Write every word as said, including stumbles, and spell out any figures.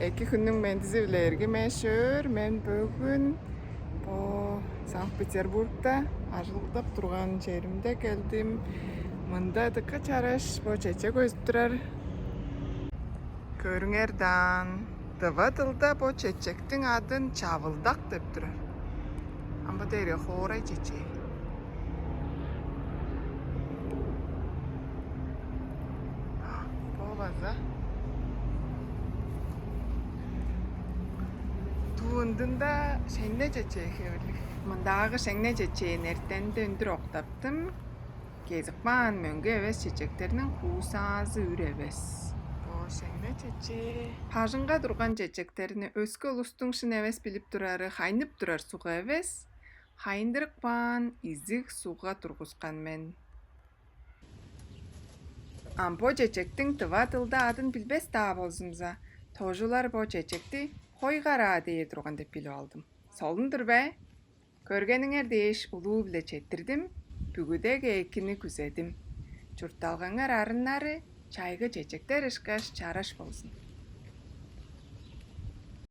Эки хүннүң мендизи-биле, эргим эш-өөр. Мен бөгүн бо Санкт-Петербургда ажылдап турган черимде келдим. Мында дыка чараш бо чечек өзүп турар. Көрүңер даан, тыва дылда бо чечектиң адын чавылдак деп турар. Ам бо дээрге хоорай чечээ. Бо база туунда шеңне чечээ хевирлиг. Мындаагы шеңне чечээн эртенде үндүр октаптым. Кезип каан мөңге эвес чечектерниң хуусаазы үр эвес. Бо шеңне чечээ. Бажыңга турган чечектерни өске улустуң шын эвес билип турары хайнып турар сугга эвес, хайындырып каан изиг сугга тургускан мен. Ам бо чечектиң тыва дылда адын билбес-даа болзумза, тожулар бо чечекти хой караа дээр турган деп билип алдым. Солун-дур бе? Көргениңер дээш улуу-биле четтирдим, бүгүдеге экини күзедим. Чуртталгаңар арыннары чайгы чечектер ышкаш чараш болзун.